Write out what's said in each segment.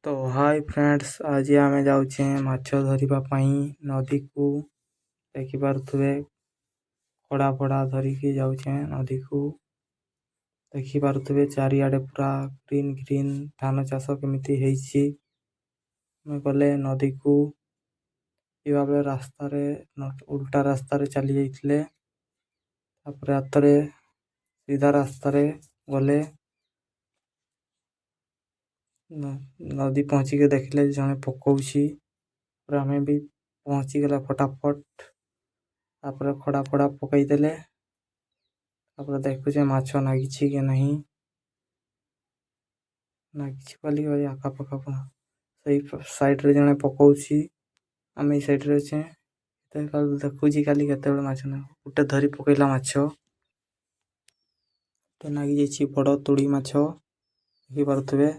ତ high friends, ଆଜି ଆମେ ଯାଉଛେ ମାଛ ଧରିବା ପାଇଁ ନଦୀକୁ। ଦେଖିପାରୁଥିବେ, ଖଡ଼ା ଫଡ଼ା ଧରିକି ଯାଉଛେ ନଦୀକୁ। ଦେଖିପାରୁଥିବେ, ଚାରିଆଡ଼େ ପୁରା ଗ୍ରୀନ୍ ଗ୍ରୀନ୍ ଧାନ ଚାଷ କେମିତି ହେଇଛି। ଆମେ ଗଲେ ନଦୀକୁ। ଯିବା ବେଳେ ରାସ୍ତାରେ ଉଲ୍ଟା ରାସ୍ତାରେ ଚାଲି ଯାଇଥିଲେ। ତାପରେ ଆଉଥରେ ସିଧା ରାସ୍ତାରେ ଗଲେ। ନଦୀ ପହଞ୍ଚିକି ଦେଖିଲେ ଜଣେ ପକଉଛି। ତାପରେ ଆମେ ବି ପହଞ୍ଚିଗଲା ଫଟାଫଟ। ତାପରେ ଖଡ଼ା ଫଡ଼ା ପକେଇଦେଲେ। ତାପରେ ଦେଖୁଛେ ମାଛ ନାଗିଛି କି ନାହିଁ। ନାଗିଛି ବୋଲି ଆଖପାଖ ସେଇ ସାଇଡ଼ରେ ଜଣେ ପକଉଛି, ଆମେ ଏଇ ସାଇଡ଼ରେ ଅଛେ। ଦେଖୁଛି କାଲି କେତେବେଳେ ମାଛ ନା ଗୋଟେ ଧରି ପକେଇଲା। ମାଛ ଗୋଟେ ନାଗି ଯାଇଛି, ବଡ଼ ତୁଡ଼ି ମାଛ ଦେଖିପାରୁଥିବେ।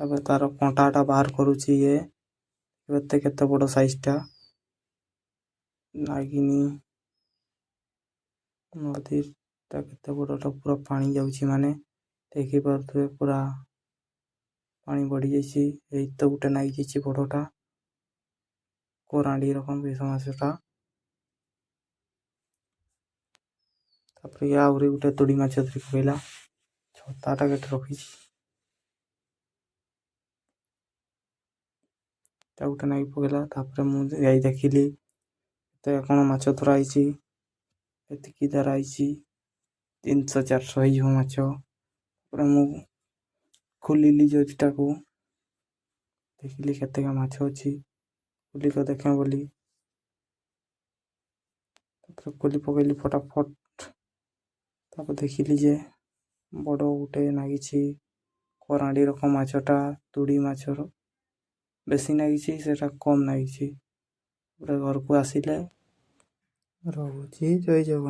ତାପରେ ତାର କଣ୍ଟାଟା ବାହାର କରୁଛି ଇଏ। କେତେ କେତେ ବଡ଼ ସାଇଜଟା ନାଗିନି। ନଦୀଟା କେତେ ବଡ଼ଟା, ପୁରା ପାଣି ଯାଉଛି, ମାନେ ଦେଖିପାରୁଥିବେ, ପୁରା ପାଣି ବଢ଼ିଯାଇଛି। ଏଇ ତ ଗୋଟେ ନାଗିଯାଇଛି ବଡ଼ଟା, କୋରାଣ୍ଡି ରକମ ବିଷ ମାଛଟା। ତାପରେ ଇଏ ଆହୁରି ଗୋଟେ ତୁଡ଼ି ମାଛ ଧରି ପକେଇଲା। ଛତାଟା କେତେ ରଖିଛି। ତା ଗୋଟେ ନାଗି ପକେଇଲା। ତାପରେ ମୁଁ ଯାଇ ଦେଖିଲି କେତେ କ'ଣ ମାଛ ଧରା ହେଇଛି। ଏତିକି ଧରା ହେଇଛି, 300 400 ହେଇଯିବ ମାଛ। ତାପରେ ମୁଁ ଖୋଲିଲି ଜରିଟାକୁ, ଦେଖିଲି କେତେକା ମାଛ ଅଛି, ଖୋଲିକି ଦେଖେ ବୋଲି। ତାପରେ ଖୋଲି ପକେଇଲି ଫଟାଫଟ। ତାପରେ ଦେଖିଲି ଯେ ବଡ଼ ଗୋଟେ ନାଗିଛି, କରାଣ୍ଡି ରକମ ମାଛଟା। ତୁଡ଼ି ମାଛର ବେଶୀ ନାଗିଛି, ସେଟା କମ୍ ନାଗିଛି। ତାପରେ ଘରକୁ ଆସିଲେ। ରହୁଛି, ଜୟ ଜଗନ୍ନାଥ।